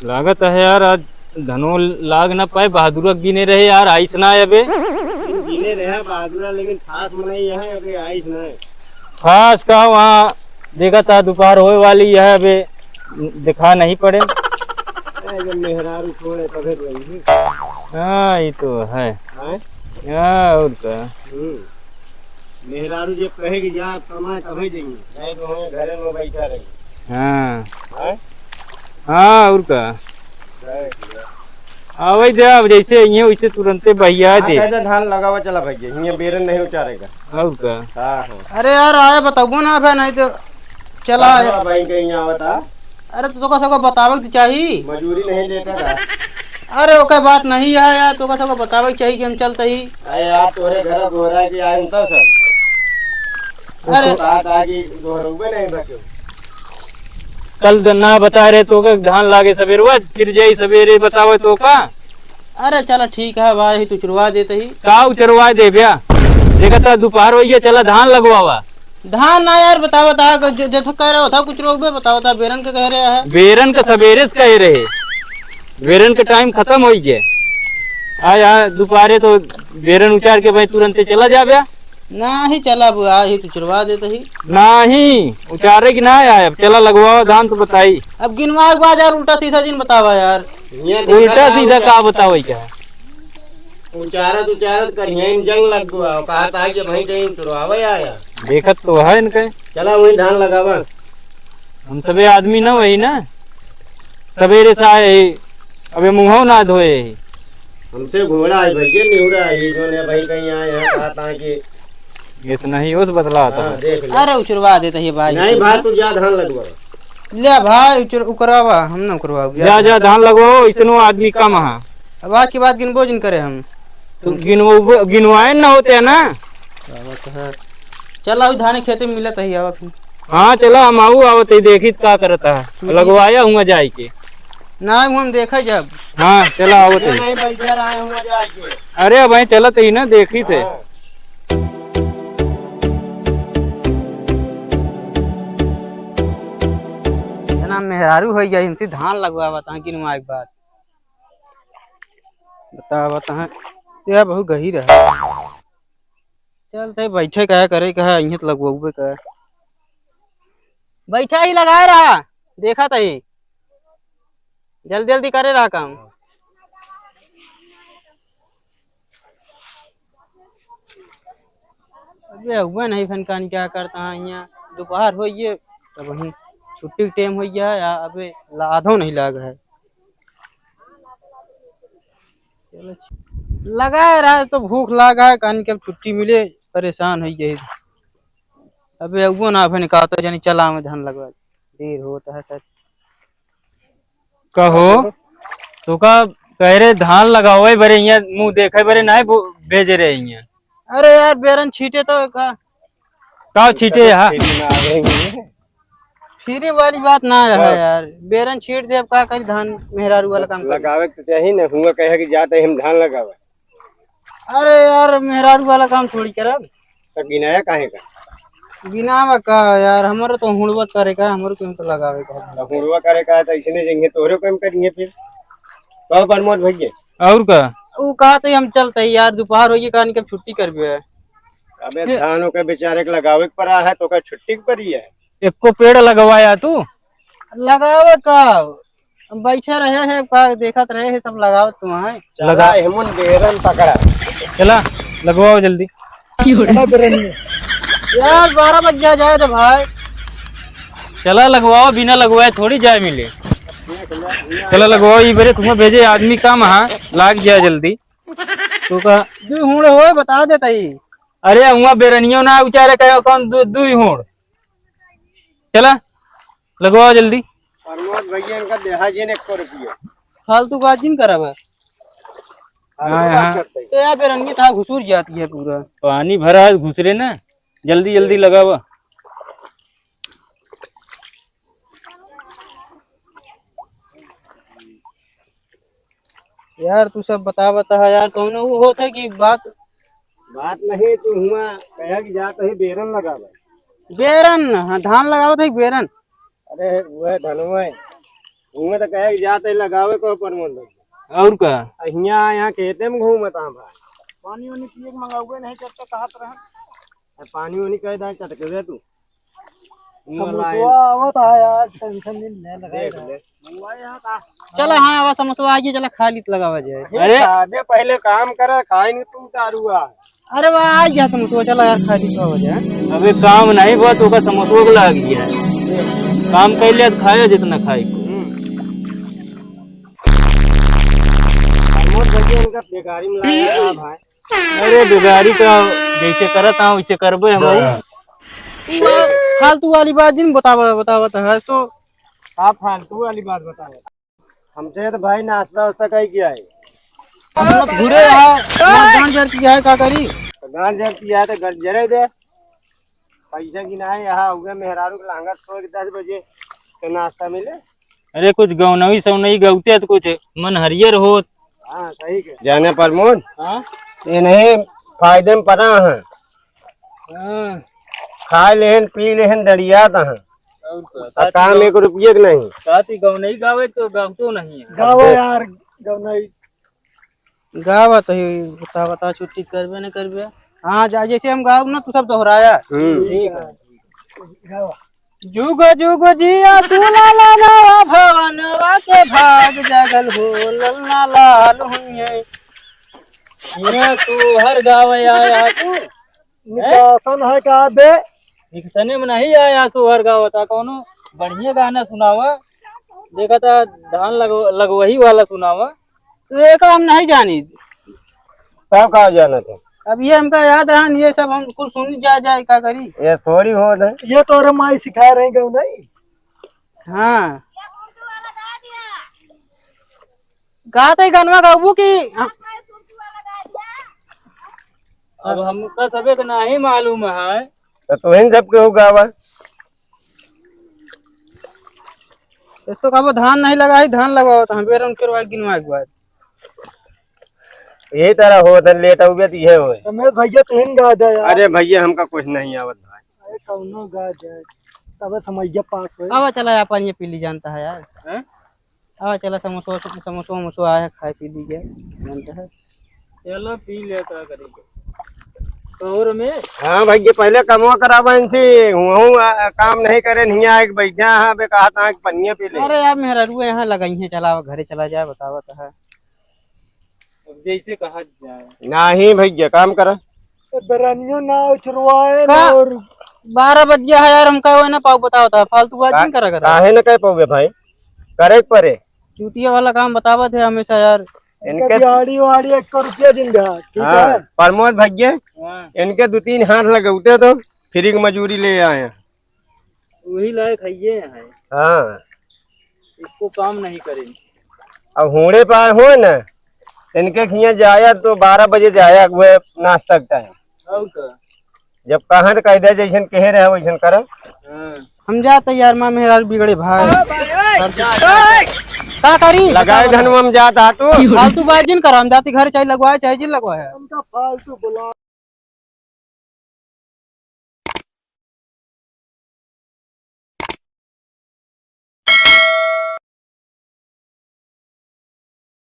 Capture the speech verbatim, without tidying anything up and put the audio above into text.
लागत है यार, आज धनो लाग ना पाए, बहादुरा गिने रहे यार, आइस ना आए अबे। गिने रहे बहादुरा, लेकिन खास मनई है, अबे आइस ना है। खास का वहाँ देखा था, दोपहर होए वाली है, अबे दिखा नहीं पड़े। अरे, जब मेहरारू छोड़े तबे तो होई। हाँ, ये तो है। हैं? हाँ, और का। हम्म। मेहरारू जब कहे कि जा कमाए तबे जाइए, नहीं तो हमें घरे में बैठा रही। हाँ। हैं? हाँ, और का। जाए कि जा। आवै दे, अब जैसे अइहें वैसे तुरंते बहिया हाँ, दे। कह दे धान लगावा चला भैया, हियाँ बेरन नहीं उचारेगा। और का। हाँ, हाँ। अरे यार, आए बताबो ना बे, नहीं तो चला। हाँ, भाई कहीं आवता। अरे तो तोका सबका बतावे के चाही। मजूरी नहीं लेता था। अरे ओकर बात नहीं है यार, तोका सबका बतावे के चाही कि हम चलते ही। अरे यार, तोरे घर गोहरा के आए हम तब सब। अरे। कहा था कि गोहरउबे नहीं बचे। कल द-, ना बता रहे तोका धान लागे सवेरवा, फिर जाई सवेरे बतावे तोका। अरे चला ठीक है भाई, तू उचरवा देते ही। का उचरवा दे ब्या? देखा था दोपहर होइए, चला धान लगवावा। धान ना यार, बतावा था, ज-, जथो कह रहे हो था, कुछ लोग भी बतावा था, बेरन के कह रहे हैं। बेरन का सवेरे से कह रहे, बेरन के टाइम खत्म हो गए। आ यार, दोपहरे तो बेरन उचार के भाई तुरंते चला जाबे। नाही चला बुआ, ही तो उचरवा देते ही। नाही, उचारे की ना आए, अब चला लगवाओ धान तो बताई। अब गिनवा के बाद यार उल्टा सीधा जिन बतावा यार। उल्टा सीधा का बतावे क्या? उचारत उचारत करिया इन जंग लग गवा, कहा था कि भाई कहीं तुरवावे आया। देखत तो है इनके। चला वही धान लगावा। हम सबे आदमी ना वही ना, सवेरे से आए ही, अबे मुँहो ना धोए ही। हमसे घोड़ा है भैया, निहुरा है, जो ने भाई कहीं आए हैं, कहा था कि इतना ही ओस बदला था। हाँ, देख ले। अरे उचरवा देते ही भाई। नहीं भाई, तू जा धान लगवा। ले भाई, उचर-, उकरवा, हम ना उकरवा, जा। जा, जा, धान लगवाओ, इसनो आदमी कम है। अब आज के बाद गिनबो जिन करे हम। तो गिनवाए ना होते हैं ना। चला, अभी धान खेते में मिलत ही, आवा फिर। हाँ, चला, हम आऊ आवत ही, देखी का करता है। लगवाया हुआ जाए के। ना, हम देखा जब। हाँ, चला, आवत ही। नहीं, बैठे रहे हुआ जाए के। अरे, भाई, चलत ही ना, देखी थे। हाँ। जना मेहरारू होइ गया, इनसे धान लगवावा, ताकि गिनवा एक बार। बतावा, बतावा। यह बहुत गहीर है। चल, ते बैठे का करे का, यहीं तो लगवाबे का। बैठा ही लगाए रहा, देखा तही। जल्दी जल्दी करे रहा काम। अबे हुआ नहीं फन कान क्या करता है यहाँ, दोपहर हो ये, तब वहीं छुट्टी के टाइम हो गया है, या अबे ला-, आधो नहीं लाग है। चलो, लगा रहा है तो भूख लागा है, कान के अब छुट्टी मिले, परेशान हो गए। अबे अगुआ ना भन का तो जानी चला में धान लगवा, देर होता है सर। कहो, तो का कह रहे धान लगावे बरे, यहाँ मुँह देखे बरे, नहीं बो-, भेजे रहे यहाँ। अरे यार, बेरन छीटे तो का? का छीटे यहाँ? फ्री वाली बात ना रहा यार, बेरन छीट दे, अब का करी धान मेहरारू वाला काम करी। लगावे के तो चाही ना, हुआ कहे कि जाते हम धान लगावे। अरे यार, मेहरारू वाला काम थोड़ी करब। तो गिनाया काहे का? गिनावा का यार, हमरो तो हुड़वत करे का, हमरो तो लगावे का। तो हुड़वा करे का है तो इसने जइहे तोहरे काम करिए फिर। कहो प्रमोद भैया। और का? ऊ कहा तो हम चलते ही यार, दोपहर होइए, कहानी के छुट्टी करबे। अबे ये धानों के बेचारे के लगावे के परा है, तो का छुट्टी के परी है? एको पेड़ लगवाया तू? लगावे का? हम बैठे रहे हैं, का देखत रहे हैं, सब लगावत तो हैं। चला, लगा। एहमुन बेरन पकड़ा। चला, लगवाओ जल्दी। यार, बारह बज गया, जाए दे भाई। चला, लगवाओ, बिना लगवाए थोड़ी जाए मिले। चला, लगवाओ, ये बेरे तुम्हें भेजे आदमी काम, हाँ, लाग जाए जल्दी। तू का दुई हुड़ होए, बता देता ही। अरे, हुआ बेरनियो ना उचारे, कहे कौन दु-, दुई हुड़। चला, लगवाओ जल्दी। प्रमोद भैया, इनका देहा जिन एक सौ रुपया। फालतू बात जिन करावा। हाँ, हाँ। तो यार, बेरनिया था घुसुर जाती है पूरा। पानी भरा है, घुसरे ना। जल्दी, जल्दी लगावा। यार, तू सब बता, बता यार, कौनो वो होत है कि बात? बात नहीं, तू हुआ कहा कि जात है बेरन लगावे। बेरन? हाँ, धान लगावत है कि बेरन? अरे, वह धनवा है। घूमे तो कहे कि जाते लगावे को प्रमोद भाई। और का? आ हियाँ, यहाँ खेते में घूमत हाँ भाई। पानी वानी पिए के मंगावे नहीं करते, कहत रहन। आ पानी वानी कह दे, चटक दे तू। समोसवा आवत है यार, tension नहीं ले, लगा देख ले। चला, हाँ, आवा समोसवा आ गया, चला खा ली तो लगावा जाए। अरे, अबे पहले काम करा, खाए नहीं तू दारू आ। अरे वाह, आ गया समोसवा, चला यार, खा ली तो हो जाए। अबे काम नहीं हुआ तो ओकर समोसवा के लाग गया। काम कर लिया तो खाए जितना खाए। हम्म। प्रमोद भैया इनका बेकारी में लाया था भाई। अरे बेकारी का जैसे करत हाँ वैसे करबे हम। फालतू वाली बात जिन बतावा, बतावत है तो। का फालतू वाली बात बतावा? हमसे तो भाई नाश्ता वास्ता कहीं किया है। हम लोग घूरे यहाँ, यहाँ गांड जर किया है, का करी? तो गांड जर किया है तो घर जरे दे। पैसा की ना है, यहाँ हुए मेहरारू के लांगा सो के दस बजे तो नाश्ता मिले। अरे कुछ गौनई सौनई गौते तो कुछ मन हरियर होत। हाँ, सही के। जाने प्रमोद? हाँ? ये नहीं फायदे में पड़ा है। हाँ। खा लेहन, पी लेहन, डरियात हैं। और का? आ काम एक रुपये के नहीं। साथी गौनई गावे तो गावतो नहीं है। गावा यार, गौनई। गावत ही, बता, बता, छुट्टी करबे न करबे। हाँ, जा, जैसे हम गावब ना, तू सब दोहराया। हम्म। ठीक है। गावा। जुग जुग जिया सुना लाला भवनवा के भाग जागल हो ललना लाल हुइये। ये तू हर गावे आया तू। निकासन है का बे? निकसने में नहीं आया तू हर गावता, कौनो बढ़िया गाना सुनावा। देखा था धान लग-, लगवही वाला सुनावा। तो ये का हम नहीं जानी। तब का जाना था? अब ये हमका याद रहन, ये सब हम कुल सुन जा जाए, का करी? ये थोड़ी हो नहीं। ये तो रे माई सिखा रही गौ नहीं। हाँ। गात है गनवा गाबू की? अब हमका सबे के नाही मालूम है। तो तुहिन सब केहू गावा। इस तो कबो धान नहीं लगा है, धान लगाओ तो हम बेर उनके रुआ गिनवा एक बार। यही तरह हो, तो लेट हो गया तो ये हो। रमेश भैया तुहिन गा दे यार। अरे भैया हमका कुछ नहीं आवत भाई। अरे कौनो गा दे, तबे समझिया पास होए। अब चला अपन ये पीली जानता है यार। हैं? अब चला समोसा, समोसा वमोसा आया, खाए पी लीजिए, जानता है। चलो पी ले, का करेंगे। कहो रमेश। हाँ भैया, पहले कमवा करावा इनसे, हुआं, आ, काम नहीं करे, नहीं आए के बैठा है, बे कहा था कि पनिया पी ले। अरे यार, मेहरारू यहाँ लगाई है, चला घरे चला जाए, बतावा तो है। अब जैसे कहा जाए। नहीं भैया, काम करा। तो बेरानियों ना उछरवाए ना का? और बारह बज गया है यार, हम का ना पाऊ बतावा था, फालतू बात का-, नहीं करा करा। काहे ना कह पाओगे भाई, करे के परे। चूतिया वाला काम बतावत है हमेशा यार। इनके इनके दिहाड़ी वाड़ी एक रुपया दिन दे, ठीक हाँ, है? प्रमोद भैया, हाँ। इनके दो तीन हाथ लगौते तो फ्री की मजूरी ले आए। वही लायक है ये है। हाँ। इसको काम नहीं करें। अब हूड़े पाए हो ना, इनके खिया जाया तो बारह बजे जाया, वो नाश्ता का टाइम। और का? जब कहा तो कह दे, जैसन कहे रहे वैसन करो। हाँ। हम जाते यार, माँ मेहरारू बिगड़े भाई। हाँ भाई, ओए, ओए। का करी? लगाए धन में हम जात हा तू। फालतू बात जिन करो, हम जाती घर चाहे लगवाए, चाहे जिन लगवाए। हमका फालतू बुला।